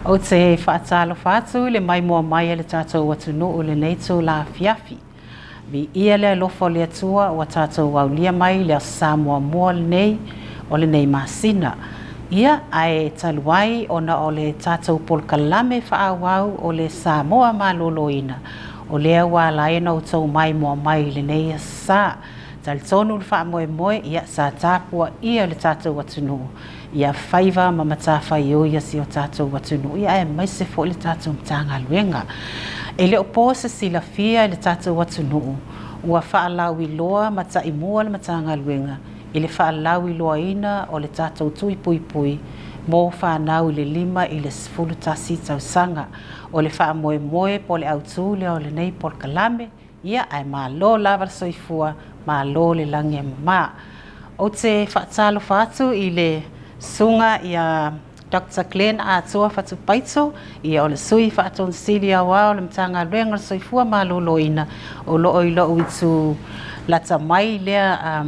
Ou te faatalofa atu i le maimoa mai a le tatou atunuu i lenei itula afiafi. Viia le alofa o le Atua ua tatou aulia mai le Aso Sa muamua lenei o lenei masina. Ia, ae talu ai ona o le tatou polokalame faaauau o le Samoa Maloloina, o lea ua ala ai ona outou maimoa mai i lenei Aso Sa. Talitonu le faamoemoe, ia, sa tapuaia le tatou atunuu ia faiva ma matafaioi a si o tatou atunuu, ia aemaise foi le tatou Matagaluega. E le o po se silafia i le tatou atunuu, ua faalauiloa ma taimua le Matagaluega i le faalauiloaina o le tatou tui puipui mo fanau i le 5 i le 11 tausaga. O le faamoemoe po o le autu lea o lenei polokalame, Ia, ae malo lava le soifua, malo le lagi e mama. Ou te faatalofa atu i le Susuga ia Doctor Glenn Atoa Fatupaito, ia o le Sui Faatonu Sili Aoao o le Matagaluega o le Soifua Maloloina, o lo o i lou itu lata mai lea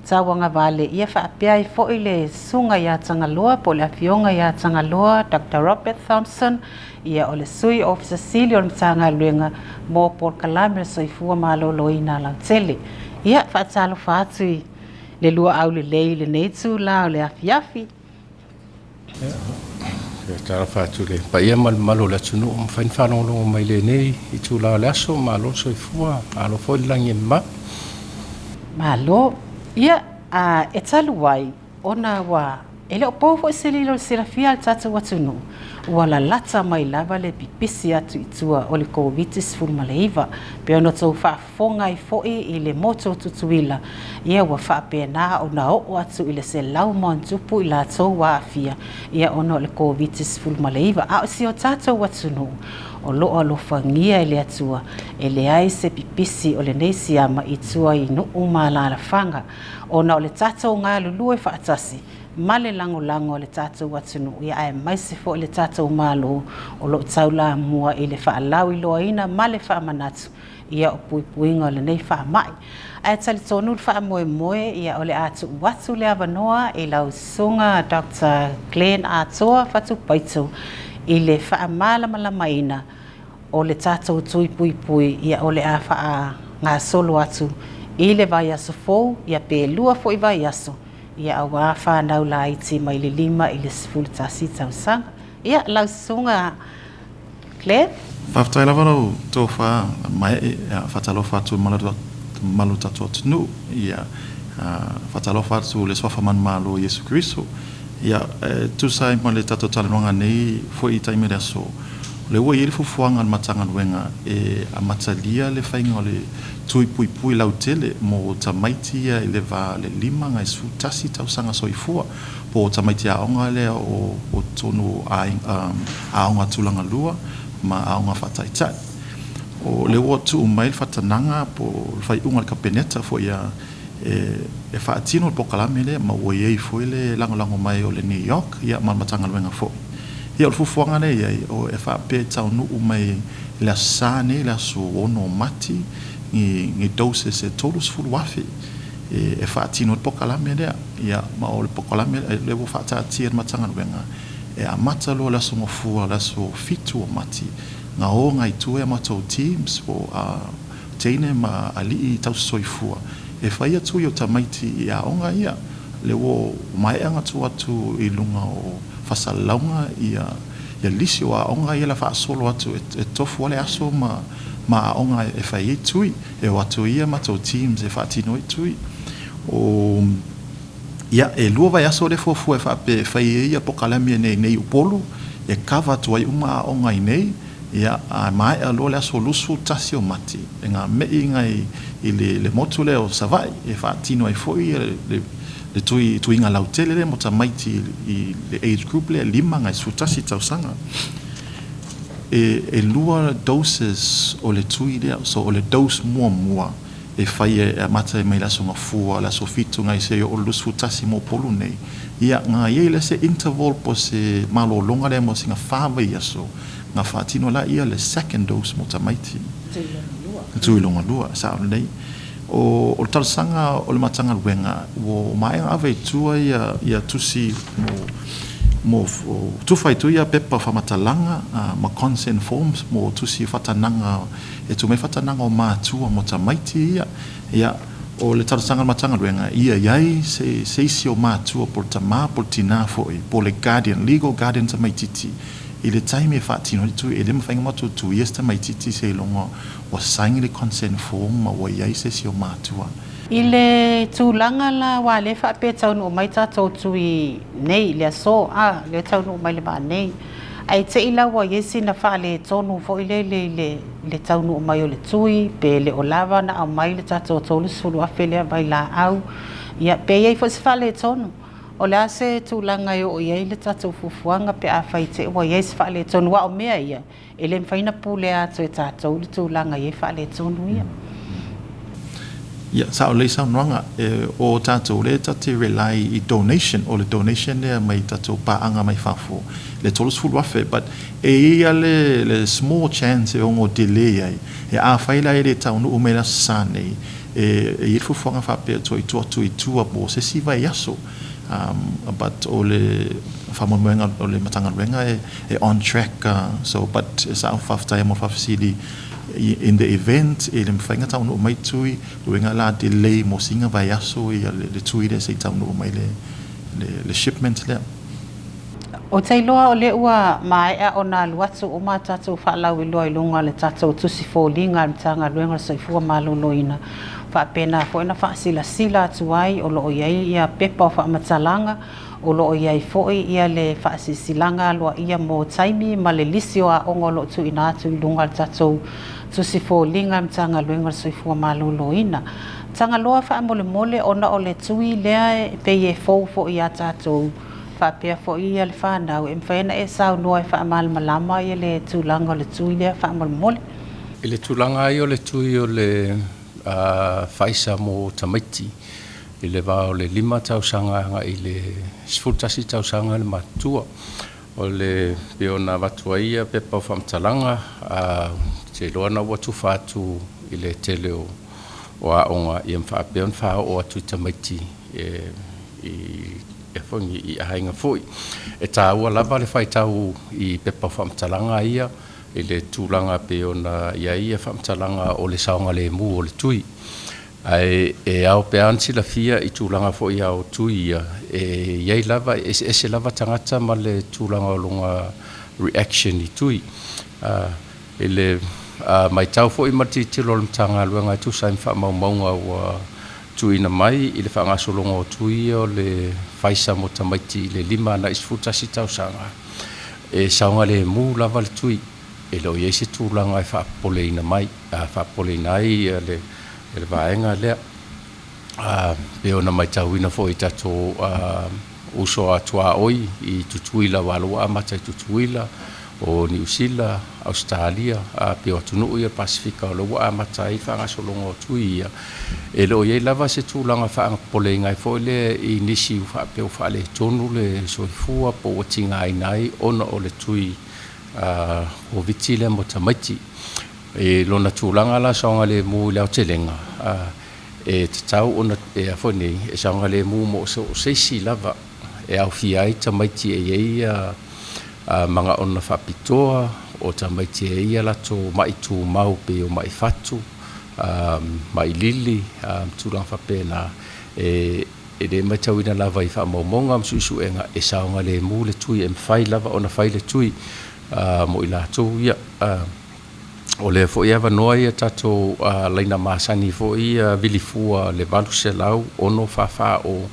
tauagavale, ia faapea ai foi le Susuga ia Tagaloa po o le Afioga ia Tagaloa Doctor Robert Thompson, ia o le Sui Ofisa Sili o le Matagaluega mo Polokalame o le Soifua Maloloina Lautele. Ia, faatalofa atu i le luaau lelei i lenei itula o le afiafi. Talofa atu i le paia ma le mamalu o le atunuu ua mafai ona faalogologo mai i lenei itula o le aso. Malo le soifua, malo foi le lagi e mama. Malo. Ia, e talu ai ona ua e le o po foi se lilo i le silafia a le tatou atunuu, ua lalata mai lava le pipisi atu i tua o le Koviti-19, pei ona outou faafofoga ai foi i le motu o Tutuila, ia ua faapena ona oo atu i le 100+ i latou ua aafia ia ona o le Koviti-19. A o si o tatou atunuu, o lo o alofagia e le Atua, e leai se pipisi o lenei siama i tua i nuu ma alaalafaga, ona o le tatou galulue faatasi ma le lagolago a le tatou atunuu, ia aemaise foi le tatou Malo o lo o taulamua i le faalauiloaina ma le faamanatu ia o puipuiga o lenei faamai. Ae talitonu le faamoemoe ia o le a tuu atu le avanoa i lau Susuga Doctor Glenn Atoa Fatupaito i le faamalamalamaina o le tatou tui puipui ia o le a faagasolo atu i le vaiaso fou ia pe 2 foi vaiaso ia aua fanau laiti mai le 5 i le 11 tausaga. Ia lau Susuga Glenn. Faafetai lava lau tofa Maee, faatalofa atu i le mamalu o le tatou atunuu, ia faatalofa atu i le Suafa Manumalo o Iesu Keriso. Ia e tusa ai ma le tatou talanoaga nei foi i taimi o le aso, o lea ua i ai le fuafuaga a le Matagaluega e amatalia le faiga o le tui puipui lautele mo tamaiti ia i le va o le 5 agai 11 tausaga soifua. po o tamaiti aoga lea o totonu o aoga tulaga lua ma aoga faataitai. O lea ua tuu mai le faatanaga po o le faaiuga a le Kapeneta foi ia e faatino le polokalame lea ma ua i ai foi le lagolago mai o le NEOC ma le Matagaluega foi. Ia o le fuafuaga lea e i ai, e faapea e taunuu mai i le Aso Sa nei, le aso 6 o Mati ni doses e 30,000 e faatino ai le polokalame lea. Ia, ma o le polokalame lea ua faataatia e le Matagaluega, e amata loa le Aso Gafua, le aso 7 o Mati, na o nai tua ia matou teams po o teine ma alii tausisoifua e fai atu i o tamaiti i aoga ia. Lea ua maea ona tuu atu i luga o faasalalauga ia lisi o aoga ia la faasolo atu e tofu lava le aso ma aoga e fai ai tui. E o atu ia matou teams e faatino ai tui. O, ia, e 2 vaiaso lea e fuafua e faapea e fai ai ia polokalame nei nei i Upolu, e kava atu ai uma aoga i nei, ia, a maea loa le aso 21 o Mati, e game'i nai i le, le motu lea o Savaii, e faatino ai foi ia le, le tui, tuiga lautele lea mo tamaiti i le age group lea, 5 agai 11 tausaga. E, e 2 doses o le tui lea, so o le dose muamua, e fai e amata ai mai le Aso Gafua, le aso 7 nai seia oo i le 21 mo Upolu nei. Ia, na i ai lea se interval po o se malologa lea mo sina fa vaiaso, na faatino laia le second dose mo tamaiti. Tui lona lua, sao lelei. O, o le talosaga o le Matagaluega, ua maea ona ave i tua ia, ia tusi mo, Mo tufa i tui ia pepa whamatalaga ma consent forms mo tusi whatanaga e tu mai whatanaga o matua mo tamaiti ia. Ia, o le talosaga a le Matagaluega, ia i ai se se isi o matua po o le tamā po o le tinā foi, po o le guardian, legal guardian tamaitiiti i le taimi e faatino ai le tui. E le mafai ona matou tuia se tamaitiiti seiloga ua sign le consent form ma ua i ai se isi o matua. I le tulaga la aua lea e faapea e taunuu mai tatou tui nei i le aso, a, lea e taunuu mai le vaa nei. Ae te i la ua i ai sina faaletonu foi lele i le le taunuu mai o le tui, pe le o lava ona aumai le tatou 30,000 lea vailaau, ia pe i ai foi se faaletonu. O le a se tulaga e oo i ai le tatou fuafuaga pe afai te i ua i ai se faaletonu, aua o mea ia, e le mafai ona pulea atu e tatou le tulaga e i ai faaletonu ia. Ia, sao lelei saunoaga. O tatou lea ta te rely i donation, o le donation lea mai tatou paaga mai fafo, le 30,000, but e i ai lava le small chance e ono delay ai. E afai la e le taunuu mai le Aso Sa nei, e i ai le fuafuaga faapea e toe tuu atu i tua mo se isi vaiaso. But o le faamoemoega o le Matagaluega e on track, so but e sao faafetai mo le faafesili in the event e le mafai ona taunuu mai tui, luega la delay mo sina vaiaso ia le tui lea se i taunuu mai le shipment lea. Ou te iloa o lea ua maea ona alu atu uma a tatou faalauiloa i luga o le tatou tusi foliga a le Matagaluega o le Soifua Maloloina, faapena foi ona faasilasila atu ai o lo o i ai ia pepa o faamatalaga, o lo o i ai foi ia le faasilasilaga aloaia mo taimi ma le lisi o aoga o lo o tuuina atu i luga o le tatou tusi foliga a le Matagaluega o le Soifua Maloloina. Tagaloa faamolemole ona o le tui lea e pei e fou foi ia tatou faapea foi ia le fanau, e mafai ona e saunoa e faamalamalama ia le tulaga o le tui lea faamolemole. I le tulaga lava ia o le tui o le Pfizer mo tamaiti i le va o le 5 tausaga agai i le 11 tausaga le matutua. O le pei ona avatu ai ia pepa o faamatalaga, ou te iloa na ua tufa atu i le tele o aoga ia ma faapea ona faaoo atu i tamaiti i aiga foi. E taua lava le faitau i pepa o faamatalaga ia i le tulaga pei ona i ai ia faamatalaga o le saogalemu o le tui. Ae e ao pe ana silafia i tulaga foi ia o tui ia, e i ai lava, e eseese lava tagata ma le tulaga o lona reaction i tui. I le matau foi ma le tilotilo a le Matagaluega e tusa ai ma faamaumauga ua tuuina mai i le faagasologa o tui ia o le Pfizer mo tamaiti i le 5 agai i le 11 tausaga, e saogalemu lava le tui, e le o i ai se tulaga e faapopoleina mai, faapopoleina ai le vaega lea. Pei ona matauina foi i tatou uso a tuaoi i Tutuila, aua o lea ua amata i Tutuila, o Niu Sila, Ausetalia, pei o atunuu ia o le Pasefika o lea ua amata ai le faagasologa o tui ia. E le o i ai lava se tulaga faapopoleina ai foi lea i nisi ua faapea ua faaletonu le soifua po ua tigaina ai ona o le tui Koviti lea mo tamaiti. I lona tulaga la saogalemu i le aotelega, e tatau ona e a foi nei, e saogalemu mo so o se isi lava e aofia ai tamaiti e i ai manaoga faapitoa, o tamaiti e i ai a latou ma'i tumau pei o ma'i fatu, ma'i lili, ma tulaga faapena. E le matauina lava i faamaumauga ma suesuega e saogalemu le tui, e mafai lava ona fai le tui mo i latou ia. O lea foi e avanoa ia tatou laina masani foi ia vili fua le 800 6 4 4 0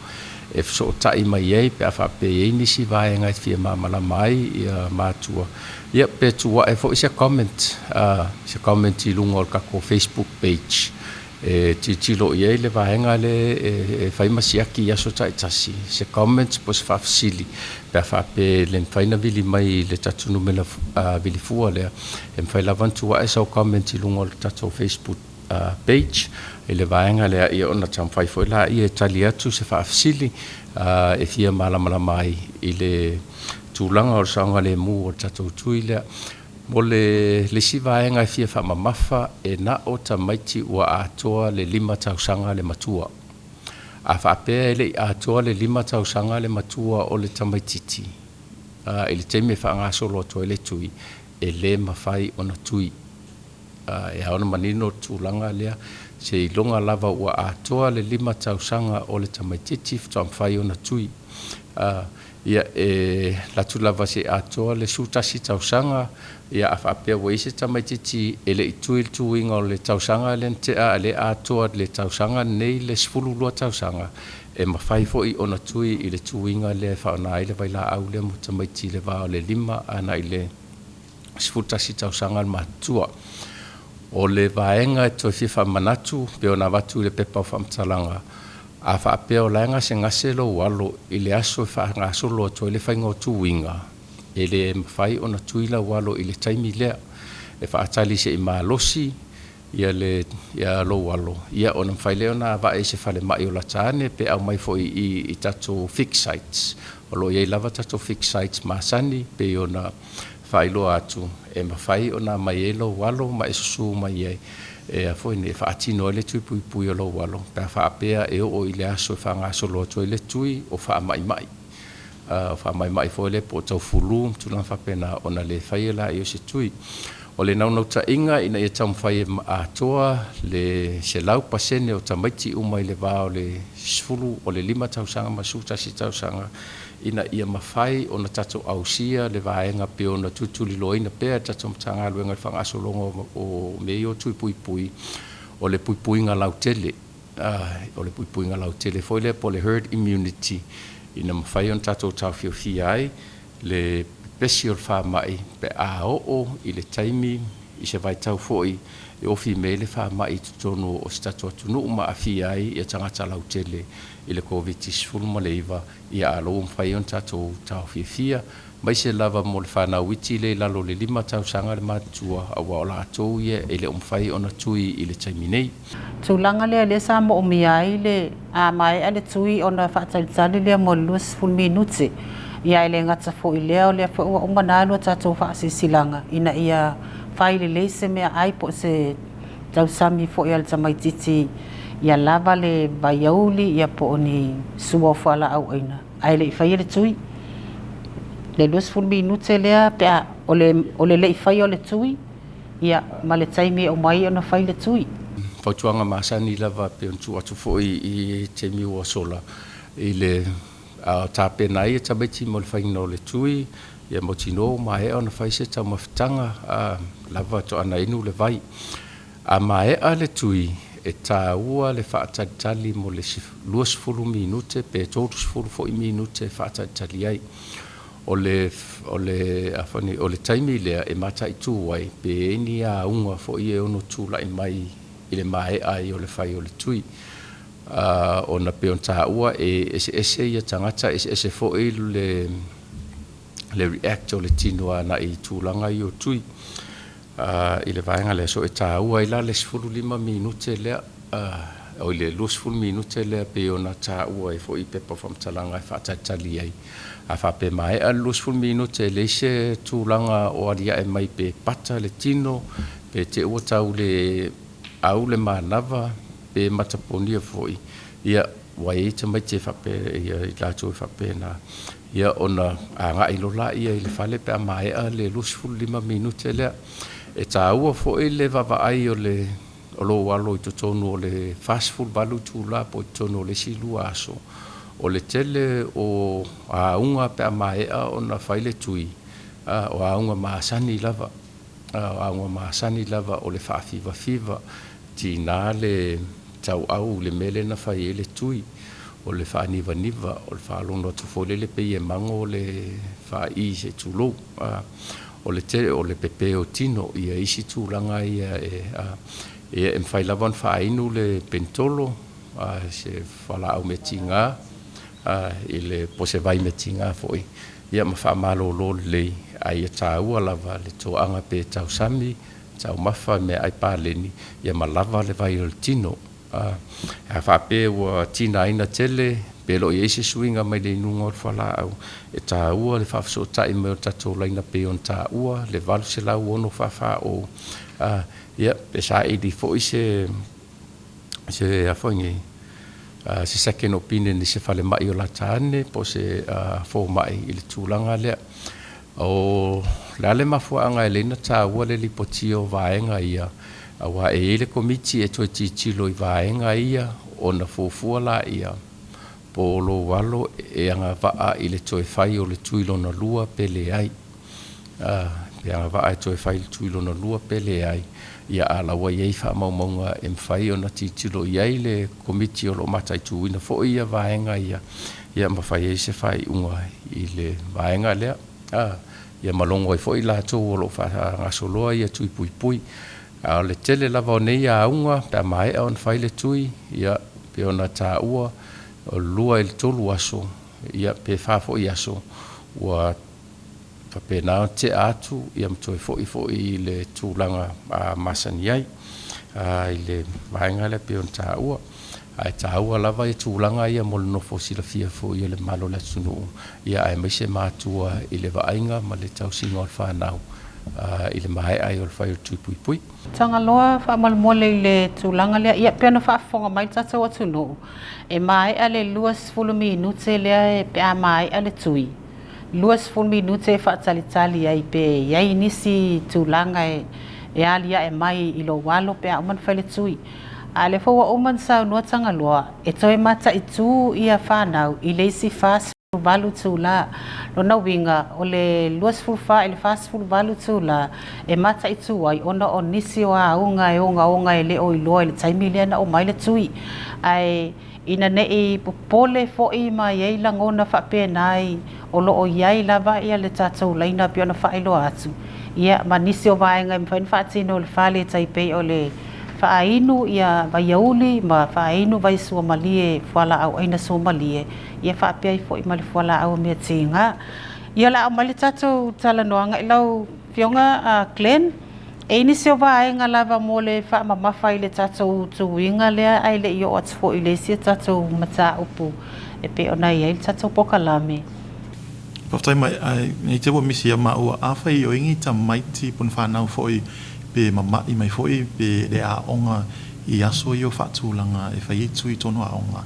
e fesootai mai ai pe a faapea e i ai nisi vaega e fia malamalama ai ia matua, ia pe tuu ae foi se comment, se comment i luga o le tatou Facebook page e tilotilo i ai le vaega lea e fai ma siaki i aso taitasi, se comment po o se faafesili pe a faapea e le mafai ona vili mai i le tatou numera vili fua lea, e mafai lava ona tuu ae sau comment i luga o le tatou Facebook page i le vaega lea, ia ona taumafai foi laia e tali atu se faafesili e fia malamalama ai i le tulaga o le saogalemu o le tatou tui lea. Mo le isi vaega e fia faamamafa, e na o tamaiti ua atoa le 5 tausaga le matua. A faapea e le i atoa le 5 tausaga le matua o le tamaitiiti, I le taimi e faagasolo atu ai le tui, e le mafai ona tui. E ao ona manino le tulaga lea, seiloga lava ua atoa le 5 tausaga o le tamaitiiti faatoa mafai ona tui. Ia, e alu atu lava seia atoa le 11 tausaga, ia a faapea ua i ai se tamaitiiti e le i tui i le tuiga o le tausaga lea na tea a o lea e atoa i le tausaga lenei le 12 tausaga, e mafai foi ona tui i le tuiga lea e faaaoga ai le vailaau lea mo tamaiti i le va o le 5 agai i le 11 tausaga le matutua. O le vaega e toe fia faamanatu pei ona avatu i le pepa o faamatalaga, a faapea o la e gasegase lou alo i le aso e faagasolo atu ai le faiga o tuiga, e le mafai ona tui lau alo i le taimi lea. E faatali se i malosi ia le ia lou alo, ia ona mafai lea ona avae i se falemai o lata ane pe aumai foi i i tatou fix sites. O lo o i ai lava tatou fix sites masani pei ona faailoa atu e mafai ona aumai ai lou alo ma e susu mai ai e a foi nei e faatino ai le tui puipui o lou alo pe a faapea e oo i le aso e faagasolo atu ai le tui o faamaimai. O faamaimai foi lea po o tau fulu ma tulaga faapena ona le faia lea o se tui. O le naunautaiga ina ia taumafai e atoa le 100% o tamaiti uma i le va o le 10, o le 5 tausaga ma le 11 tausaga ina ia mafai ona tatou ausia le vaega pei ona tulituliloaina pea e le tatou Matagaluega i le faagasologa o mea ia o tui puipui, o le puipuiga lautele. O le puipuiga lautele foi lea po o le herd immunity ina mafai ona tatou taofiofia ai le pepesi o le faamai pe a oo i le taimi i se vaitau foi e ofi mai ai le faamai i totonu o si tatou atunuu ma aafia ai ia tagata lautele i le Koviti-19, ia a o la ua mafai ona tatou taofiofia, aemaise lava mo le fanau iti lea i lalo o le 5 tausaga le matutua, aua o latou ia e le o mafai ona tui i le taimi nei. Tulaga lea lea sa moomia ai le a maea le tui ona faatalitali lea mo le 20 minute. Ia e le gata foi i lea, o lea foi ua uma ona alu a tatou faasilasilaga ina ia fai lelei se meaai po o se tausami foi a le tamaitiiti ia lava le vaiauli ia po o ni sua o fualaauaina ae le i faia le tui. Le 20 minute lea pe a o le o le le i faia o le tui ia ma le taimi e uma ai ona fai le tui. Fautuaga masani lava pei ona tuu atu foi i taimi ua sola i le tapena ai tamaiti mo le faiga o le tui, ia mautinoa ua maea ona fai se taumafataga lava toaga inu le vai. A maea le tui, e taua le faatalitali mo le 20 minute pe 30 foi minute e faatalitali ai. O le o le a foi nei, o le taimi lea e mataitu ai pe i ai ni auga foi e ono tulai mai i le maea ai o le fai o le tui. Ona pei ona taua e eseese ia tagata, e eseese foi le le react o le tino agai i tulaga ia o tui i le vaega lea. So e taua ai la le 15 minute lea, oi le 20 minute lea pei ona taua ai foi i pepa o faamatalaga e faatalitali ai. A faapea e maea le 20 minute e leai se tulaga o aliae mai pe pata le tino, pe te i ua tau le au le manava, pe mataponia foi, ia ua i ai tamaiti e faapea, ia i latou e faapena, ia ona agai loa lea i le fale pe a maea le 25 minute lea. E taua foi le vaavaai o le o lou alo i totonu o le 48 itula po o totonu o le isi 2 aso. O le tele o auga pe a maea ona fai le tui, o auga masani lava, o auga masani lava o le faafivafiva, tiga le tauau i le mea lea na fai ai le tui, o le faanivaniva, o le faalogo atu foi lele pei e mago le faai se i tulou, o le tele o le pepe o tino, ia isi tulaga ia e e mafai lava ona faainu le penitolo, se fualaau meatiga i le po o se vai meatiga foi, ia ma faamalolo lelei, ae ia taua lava le toaga pe tausami, taumafa, meaai paleni, ia ma lava le vai o le tino. A faapea ua tigaina tele, pe le o i ai se suiga mai le inuga o le fualaau, e taua le faafesootai mai o le tatou laina pei ona taua le 806 44 ia, pe saili foi se a foi nei se second opinion i se falemai o lata ane po o se fomai i le tulaga lea. O le a le mafuaaga e lei na taua le lipotia o vaega ia, aua e i ai le Komiti e toe tilotilo i vaega ia ona fuafua laia po o lou alo e agavaa i le toe fai o le tui lona lua pe leai. Pe agavaa e toe fai le tui lona lua pe leai, ia a la ua i ai faamaumauga e mafai ona tilotilo i ai le Komiti o lo o mataituina foi ia vaega ia, ia ma fai ai se faaiuga i le vaega lea, ia ma logo ai foi latou o lo o faagasoloa ia tui puipui. A o le tele lava o nei auga, pe a maea ona fai le tui, ia, pei ona taua, o le 2 i le 3 aso, ia, pe 4 foi aso, ua faapena ona tea atu ia ma toe foi foi i le tulaga masani ai i le vaega lea pei ona taua. Ae taua lava ia tulaga ia mo le nofo silafia foi e le mamalu o le atunuu, ia aemaise matua i le vaaiga ma le tausiga o le fanau i le maea ai o le fai o le tui puipui. Tagaloa faamolemole i le tulaga lea, ia pei ona faafofoga mai le tatou atunuu, e maea le 20 minute lea pe a maea le tui, 20 minute e faatalitali ai pe i ai nisi tulaga e aliae mai i lou alo pe a uma ona fai le tui. A o lea foi ua uma ona saunoa Tagaloa, e toe mataitu ia fanau i le isi 48 itula. Lona uiga, o le 24 i le 48 itula e mataitu ai ona o nisi o auga e ogaoga e le o iloa i le taimi lea na uma ai le tui. Ae ina ne i popole foi ma i ai lagona faapena o lo o i ai lava ia le tatou laina pei ona faailoa atu, ia ma nisi o vaega e mafai ona faatino e le fale e tai pei o le faainu ia vaiauli ma faainu vai suamalie fualaau aina suamalie, ia faapea ai foi ma le fualaau o mea tiga. Ia o le a aumai le tatou talanoaga i lau Afioga Glenn, e i nisi o vaega lava mo le faamamafa i le tatou tuiga lea ae le i oo atu foi i le isi a tatou mataupu e pei ona i ai le tatou polokalame. Faafetai mai, ae nei te ua misi ia maua, afai o ai ni tamaiti po o ni fanau foi pe mama'i mai foi pe le aoga i aso ia o faatulaga e fai ai tui i tonu aoga,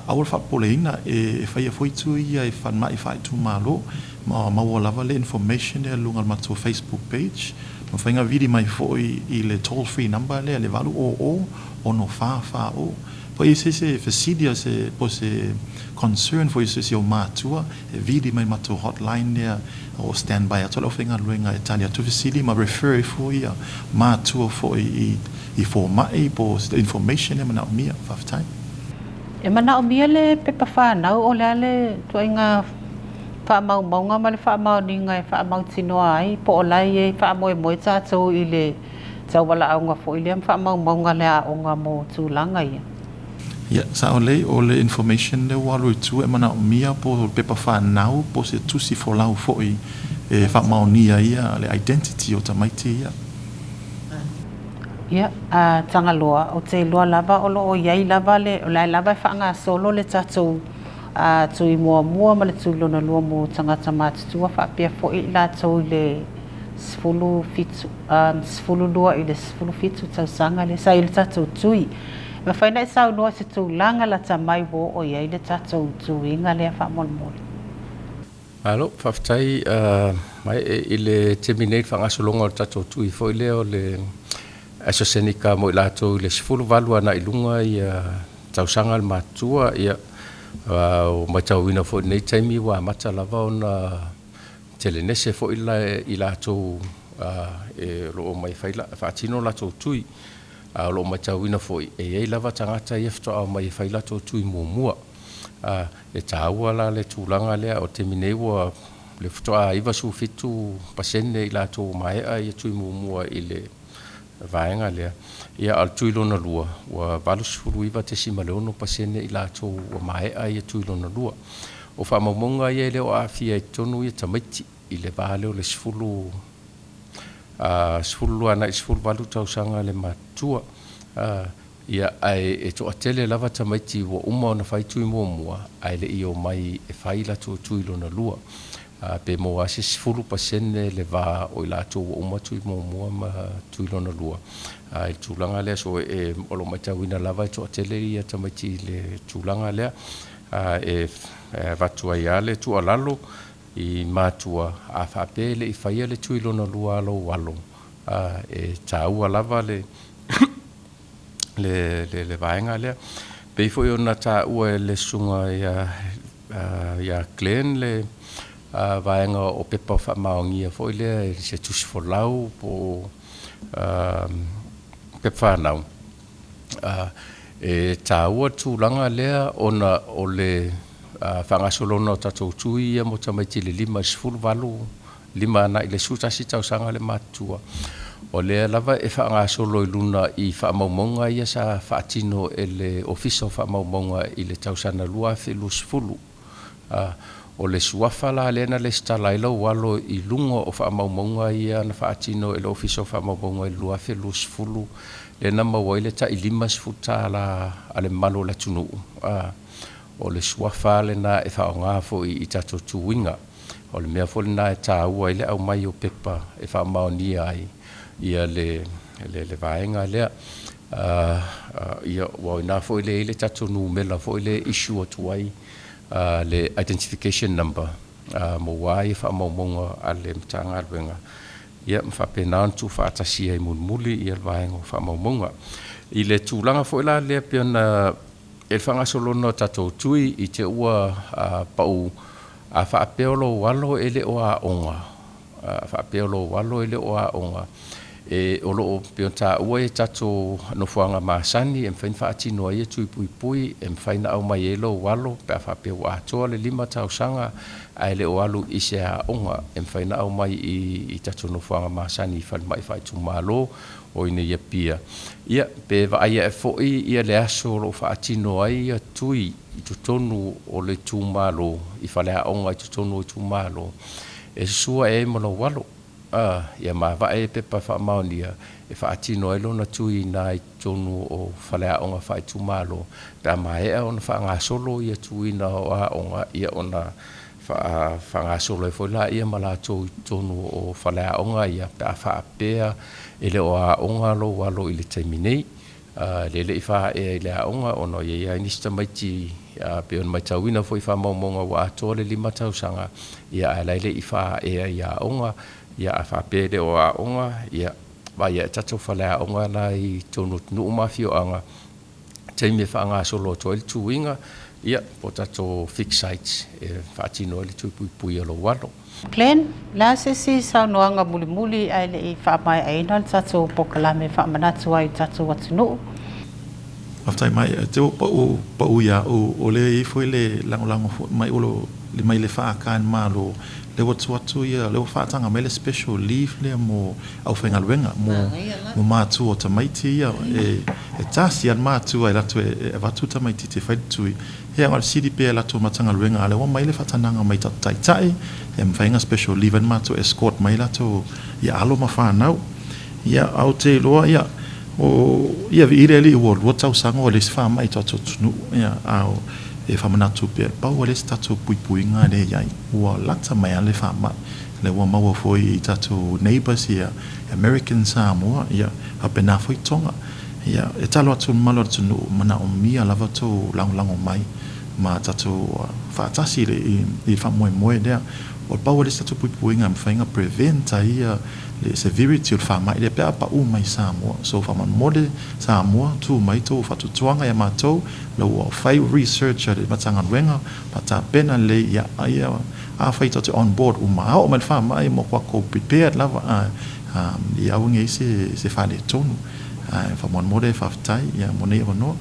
aua le faapopoleina, e faia foi tui ia e falemai faaitumalo, ma maua lava le information lea i luga o le matou Facebook page, mafai ona vili mai foi i le toll free number lea le 800 6 4 4 0. Po o i ai se isi fesili a se po o se concern foi i se isi o matua e vili mai matou hotline lea o standby atu le aufaigaluega e tali atu fesili ma refer ai foi ia matua foi i i fomai po o se information e manaomia. Faafetai. E manaomia le pepa fanau o le a le ituaiga faamaumauga ma le faamaoniga e faamautinoa ai po o la e i ai faamoemoe tatou i le taualaauga foi lea ma faamaumauga a le aoga mo tulaga ia. Ia, sao lelei, o le information lea ua alu i tua e manaomia po o le pepa fanau po o se tusi folau foi e faamaonia ia le identity o tamaiti ia. Ia, a Tagaloa, ou te iloa lava o lo o i ai lava le, o la e lava e faagasolo le tatou tui muamua ma le tui lona lua mo tagata matutua faapea foi i latou i le 17, 12 i le 17 tausaga lea sa i ai le tatou tui. E mafai ona e saunoa i se tulaga lata mai ua oo i ai le tatou tuiga lea faamolemole. Malo, faafetai mai i le taimi nei i le faagasologa o le tatou tui foi lea o le AstraZeneca mo i latou i le 18 agai i luga ia tausaga le matutua. Ia, ua matauina foi i lenei taimi ua amata lava ona telenese foi i latou o lo o omai e faatino latou tui. A o lo o matauina foi, e i ai lava tagata ia faatoa omai e fai latou tui muamua. E taua la le tulaga lea, o le taimi nei ua le faatoa 97% i latou ua maea ia tui muamua i le vaega lea, ia a o le tui lona lua, ua 89.6% i latou ua maea ia tui lona lua. O faamaumauga ia e le o aafia i totonu ia tamaiti i le va lea o le 10 12 agai i le 18 tausaga le matutua. Ia, ae e toatele lava tamaiti ua uma ona fai tui muamua ae le i omai e fai latou tui lona lua. Pe maua lava se 10% le va o i latou ua uma tui muamua ma tui lona lua i le tulaga lea. So e, o lo o matauina lava e toatele ia tamaiti i le tulaga lea. E avatu ai lava le tuualalo i matua, a faapea e le i faia le tui lona lua a lou alo, e taua lava le le vaega lea. Pei foi ona taua e le susuga ia Glenn le vaega o pepa faamaonia foi lea i se tusi folau po o pepa fanau. E taua le tulaga lea ona o le faagasologa o tatou tui ia mo tamaiti i le 5 i le 18, 5 agai i le 11 tausaga le matutua, o lea lava e faagasolo i luga i faamaumauga ia sa faatino e le Ofisa o Faamaumauga i le tausaga 2020. O le suafa la lea na resitala ai lou alo i luga o faamaumauga ia na faatino e le Ofisa o Faamaumauga i le 2020, lea na maua ai le tai $50 a le mamalu o le atunuu. O le suafa lava lena e faaaoga foi i tatou tuiga. O le mea foi lena e taua ai le aumai o pepa e faamaonia ai le vaega lea. Ia, aua o i ina foi lea e i ai le tatou numera foi lea e issue atu ai le identification number mo a ia faamaumauga a le Matagaluega, ia ma faapena ona tuufaatasia ai mulimuli le vaega o faamaumauga. I le tulaga foi la lea pei ona i le faagasologa o tatou tui i te ua pau, a faapea o lou alo e le o aoga, a faapea o lou alo e le o aoga, e, o lo o pei ona taua e tatou nofoaga masani e mafai ona faatino ai tui puipui, e mafai ona aumai ai lou alo pe a faapea ua atoa le 5 tausaga ae le o alu i se aoga, e mafai ona aumai i tatou nofoaga masani i falemai faaitumalo o i inei i Apia. Ia, pe vaai ae foi ia le aso o lo o faatino ai ia tui i totonu o le itumalo, i faleaoga i totonu o itumalo, e susua ai ma lou alo, ia mavae pepa faamaonia e faatino ai lona tui i ina i totonu o faleaoga faaitumalo, pe a maea ona faagasolo ia tuiga o aoga, ia ona faagasolo ai foi laia ma latou i totonu o faleaoga ia, pe a faapea e le o aoga lou alo i le taimi nei, le le i faaea i le aoga, ona e i ai lava nisi tamaiti pei ona matauina foi i faamaumauga ua atoa le 5 tausaga, ia ae la e le i faaea i aoga. Ia a faapea e le o aoga, ia vaai ane tatou faleaoga la i totonu o nuu ma afioaga, taimi e faagasolo atu ai le tuiga, ia po o tatou fix sites e faatino ai le tui puipui a lou alo. Glen, o le a se isi saunoaga mulimuli ae le i faamaeaina le tatou polokalame e faamanatu ai i le tatou atunuu? Faafetai mai. Te ua pau pau ia au, o lea e i ai foi le lagolago foi mai o lo le mai le FK e le Malo, lea ua tuu atu ia, lea ua faataga mai le special leave lea mo aufaigaluega, mo matua o tamaiti ia, e tasi lava le matua e alu atu e avatu tamaititi e fai le tui. Ia, o le sili pea i latou Matagaluega, a o lea ua aumai le faatanaga mai tatou taitai, e mafai ona special leave ai le matua e escort mai latou ia alo ma fanau. Ia, ae ou te iloa, ia, o, ia viia le Alii ua 2 tausaga ua leai se faamai i tatou atunuu, ia, a o, e faamanatu pea, pau lava lea o se tatou puipuiga lea e i ai, ua lata mai lava le faamai. Lea ua maua foi i tatou neighbours ia, American Samoa, ia, faapena foi Tonga. Ia, e talo atu i le mamalu o le atunuu, manaomia lava tou lagolago mai ma tatou faatasi i le faamoemoe lea. O le pau o le isi tatou puipuiga e mafai ona prevent ai le severity o le faamai lea pe a pau mai i Samoa. So faamolemole Samoa, tuu mai tou faatuatuaga ia matou, la ua fai research a le Matagaluega ma tapena lelei ia ia afai tou te on board uma, a oo mai le faamai mo tatou prepared lava ia aua ne i ai se faaletonu. Ae faamolemole faafetai ia mo nei avanoa.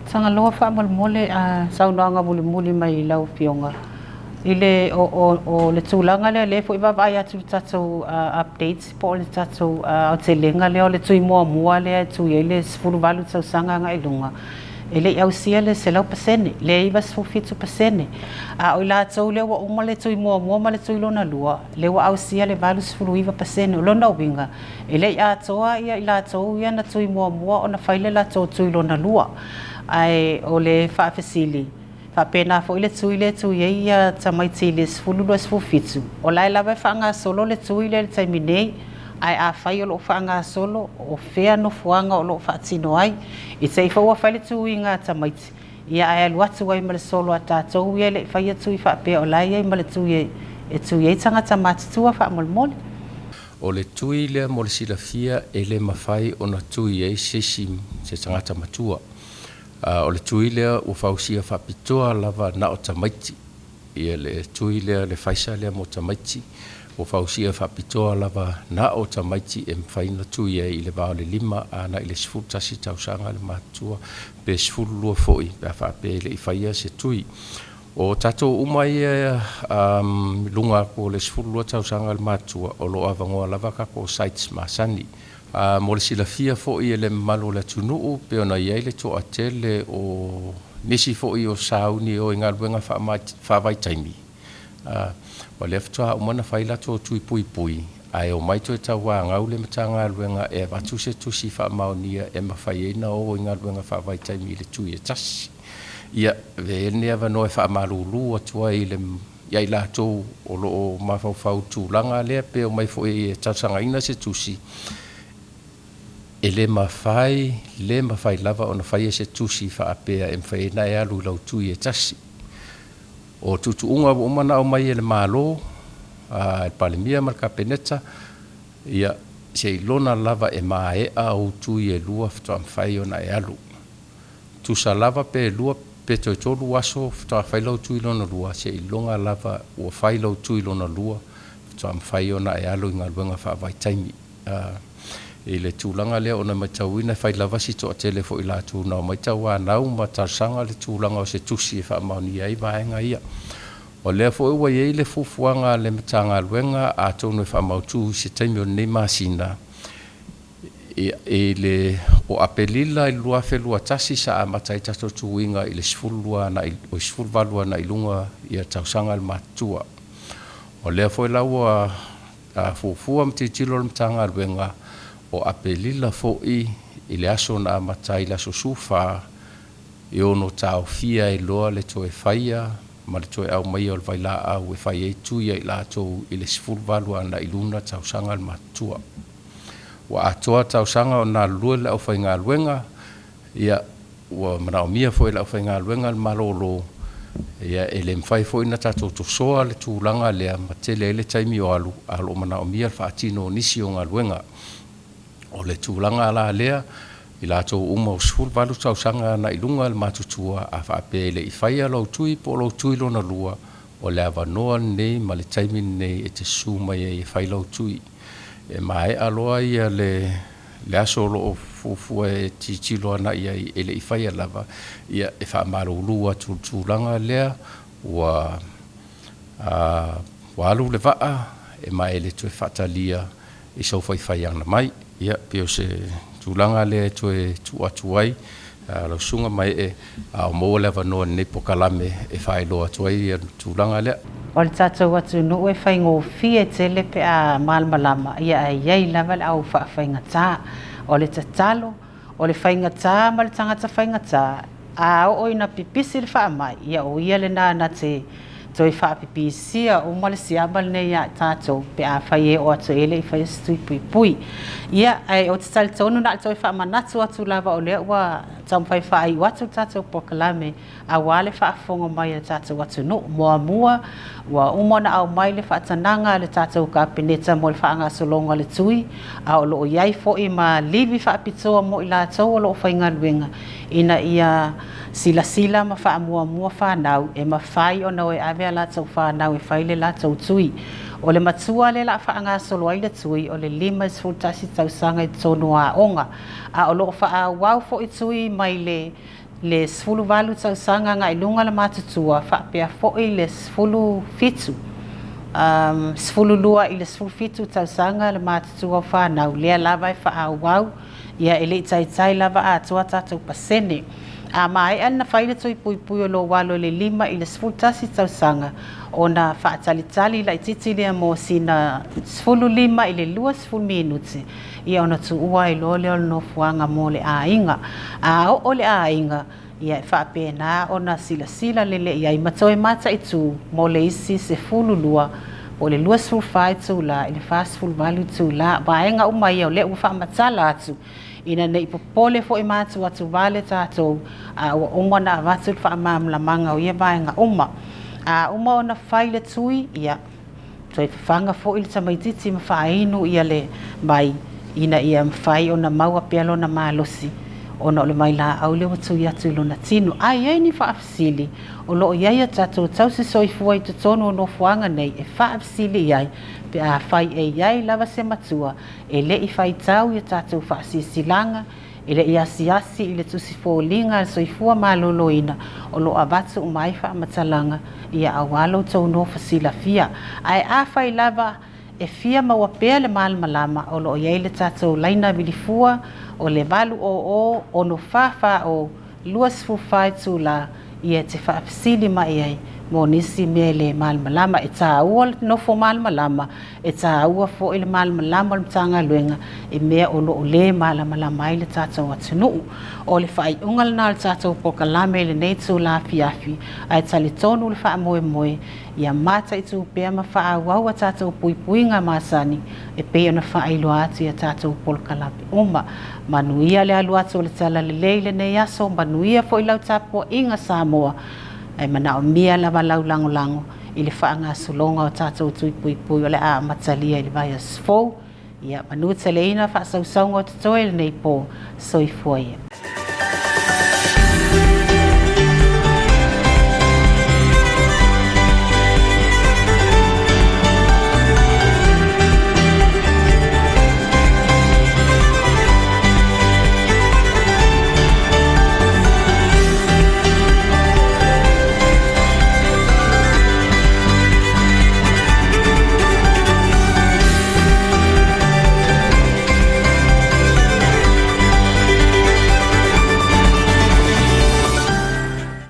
Tagaloa faamolemole a saunoaga mulimuli mai i lau Afioga i le o le tulaga lea, lea foi vaavaai atu i le tatou updates po o le tatou aotelega lea o le tui muamua lea e tui ai le 18 tausaga agai i luga, e le i ausia le 100%, le 97%. A o i latou lea ua uma le tui muamua ma le tui lona lua, lea ua ausia le 89%. O lona uiga, e le i atoa ia i latou ia na tui muamua ona fai le latou tui lona lua. Ae o le faafesili, Faapena foi le tui lea e tui ai ia tamaiti i le 12 17. O la e lava e faagasolo le tui lea i le taimi nei, ae afai o lo o faagasolo, o fea nofoaga o lo o faatino ai. I te i foi ua fai le tuiga a tamaiti, ia ae alu atu ai ma le solo a tatou ia e le i faia tui faapea o la e i ai ma le tui e tui ai tagata matutua faamolemole. O le tui lea mo le silafia e le mafai ona tui ai se isi se tagata matua. O le tui lea ua fausia faapitoa lava na o tamaiti. Ia le tui lea, le faisa lea mo tamaiti, ua fausia faapitoa lava na o tamaiti e mafai ona tui ai i le va o le 5 agai i le 11 tausaga le matutua, pe 12 foi pe a faapea e le i faia se tui. O tatou uma ia i luga atu o le 12 tausaga le matutua, o lo o avanoa lava tatou sites masani. Mo le silafia foi e le mamalu o le atunuu, pei ona i ai le toatele o nisi foi o sauni e o i galuega faavaitaimi, o lea faatoa uma ona fai latou tui puipui, ae omai toe tauanau le Matagaluega e avatu se tusi faamaonia e mafai ai ona o i galuega faavaitaimi i le tui e tasi. Ia, avea ia lenei avanoa e faamalulu atu ai i le ia i latou o lo o mafaufau i le tulaga lea pe omai foi e talosagaina se tusi, e le mafai, le mafai lava ona faia se tusi faapea e mafai ai ona e alu i lau tui e tasi. O tuutuuga ua uma ona aumai e le Malo, e le Palemia ma le Kapeneta, ia, seiloga lava e maea ou tui e lua faatoa mafai ona e alu. Tusa lava pe lua pe toe tolu aso faatoa fai lau tui lona lua, seiloga lava ua fai lau tui lona lua faatoa mafai ona e alu i galuega faavaitaimi. I le tulaga lea ona e matauina e fai lava si toatele foi o i latou na omai tauanau ma talosaga le tulaga o se tusi e faamaonia ai vaega ia. O lea foi ua i ai le fuafuaga a le Matagaluega atonu e faamautu i se taimi o lenei masina, I le o Aperila i le 2021 sa amata ai tatou tuiga i le 12 agai oi 18 agai i luga ia tausaga le matutua. O lea foi la ua fuafua ma tilotilo le Matagaluega o Aperila foi i le aso na amata ai i le aso 14 e ono taofia ai loa le toe faia ma le toe aumaia o le vailaau e fai ai tui a i latou i le 18 agai i luna tausaga le matutua. Ua atoa tausaga o galulue le aufaigaluega, ia, ua manaomia foi e le aufaigaluega le malolo, ia, e le mafai foi ona tatou tosoa le tulaga lea ma tele ai le taimi o alu, ae o lo o manaomia le faatino o nisi o galuega. O le tulaga la lea, i latou uma ua 18 tausaga agai i luga le matutua, a faapea e le i faia lau tui po o lou tui lona lua, o le avanoa lenei ma le taimi lenei e te susu mai ai e fai lau tui. E maea loa ia le le aso o lo o fuafua e tilotilo agai i ai e le i faia lava, ia e faamalulu atu i le tulaga lea ua ua alu le vaa e ma e le toe faatalia i sou faifaiaga mai. Ia, pei o se tulaga lea e toe tuu atu ai lau susuga Maee, a o maua le avanoa i lenei polokalame e faailoa atu ai le tulaga lea. O le tatou atunuu e faigofie tele pe a malamalama, ia ae i ai lava le au faafaigata. O le tatalo, o le faigata ma le tagata faigata, a oo ina pipisi le faamai, ia o ia lena na te toe faapipisia uma le siama lenei ia i tatou pe afai e oo atu e le i faia se tui puipui. Ia, ae ou te talitonu na o le toe faamanatu atu lava o lea ua taumafai e faaiu atu le tatou polokalame aua le faafofoga mai a le tatou atunuu. Muamua, ua uma ona aumai le faatanaga a le tatou Kapeneta mo le faagasologa o le tui, a o lo o i ai foi ma livi faapitoa mo i latou o lo o faigaluega ina ia silasila ma faamuamua fanau e mafai ona o e ave a latou fanau e fai le latou tui. O le matua lea o le a faagasolo ai le tui o le 51 tausaga i totonu o aoga, a o lo o faaauau foi tui mai le le 18 tausaga agai luga le matutua faapea foi le 17, 12 i le 17 tausaga le matutua o fanau, lea lava e faaauau, ia e le i taitai lava atoa tatou pasene. A maea ona fai le tui puipui o lou alo i le 5 i le 11 tausaga, ona faatalitali laitiiti lea mo sina 15 i le 20 minute, ia ona tuua ai loa lea o le nofoaga mo le aiga. A oo le aiga, Ia, e faapena ona silasila lelei ai ma toe mataitu mo le isi 12 po o le 24 itula i le 48 itula, vaega uma ia o lea ua faamatala atu, ina ne i popole foi ma atuatuvale tatou, a ua uma ona avatu le faamalamalamaga o ia vaega uma. A uma ona fai le tui, ia, toe fafaga foi le tamaitiiti ma faainu ia le vai ina ia mafai ona maua pea lona malosi ona o le vailaau lea ua tui atu i lona tino. A i ai ni faafesili, o lo o i ai a tatou tausi soifua i totonu o nofoaga nei e faafesili i ai pe afai e i ai lava se matua e le i faitau i a tatou faasilasilaga, e le i asiasi i le tusi foliga a le Soifua Maloloina o lo o avatu uma ai faamatalaga ia aua lo outou nofo silafia. Ae afai lava e fia maua pea le malamalama, o lo o i ai le tatou laina vilifua o le 800 644 0 24 itula ia e te faafesili mai ai mo nisi mea e le malamalama. E taua le nofo malamalama, e taua foi le malamalama o le Matagaluega i mea o lo o lē malamalama ai le tatou atunuu. O le faaiuga lena o le tatou polokalame i lenei itula afiafi, ae talitonu le faamoemoe ia mataitu pea ma faaauau a tatou puipuiga masani e pei ona faailoa atu i a tatou polokalame uma. Manuia le alu atu o le Talalelei i lenei aso, manuia foi lau tapuaiga Samoa, ae manaomia lava lau lagolago i le faagasologa o tatou tui puipui o le a amatalia i le vaiaso fou. Ia manuteleina faasausauga o totoe i lenei po. Soifua ia.